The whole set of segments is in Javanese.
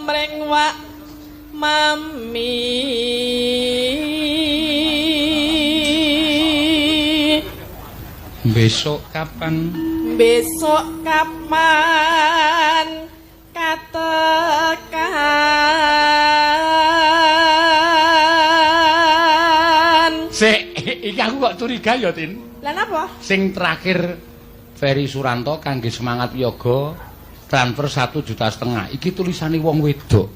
Mring wak mami. Besok kapan? Besok kapan katekan? Sik, iki aku kok curiga ya, Tin. Lah napa? Sing terakhir Ferry Suranto kangge semangat yoga transfer 1,5 juta. Iki tulisane wong wedok.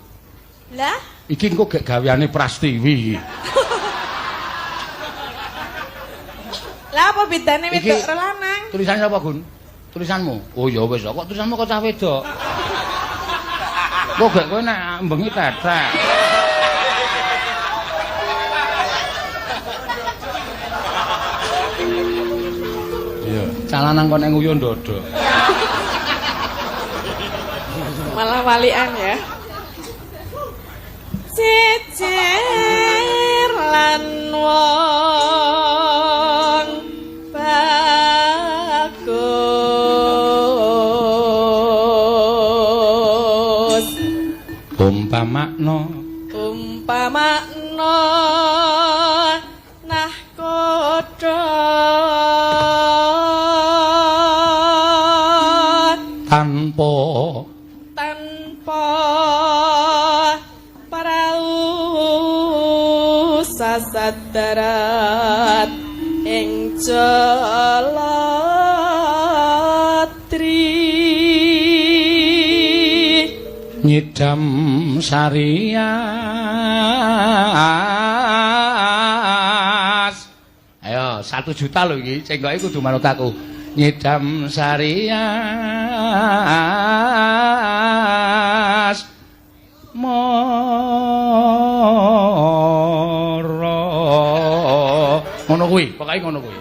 Lah? Iki engko gek gaweane Prastiwi iki. Lah apa bedane Iki- wedok karo lanang? Tulisannya apa, Gun? Tulisanmu? Oh ya wis, kok tulisanmu kok cah wedok. Kok gek kowe nek bengi tetek. Iya, cah lanang kok nek nguyuh ndodok. Malah walian ya. Jejer lan wong bagus. Umpamakno Umpamakno nahkoda tanpa tanpa parau sasat darat ing jaladri. Nyidam sarias. Ayo, 1 juta lho iki, cengkoke kudu manut aku. Nyidam sarias mara. Ngono kuwi, pokoke ngono kuwi.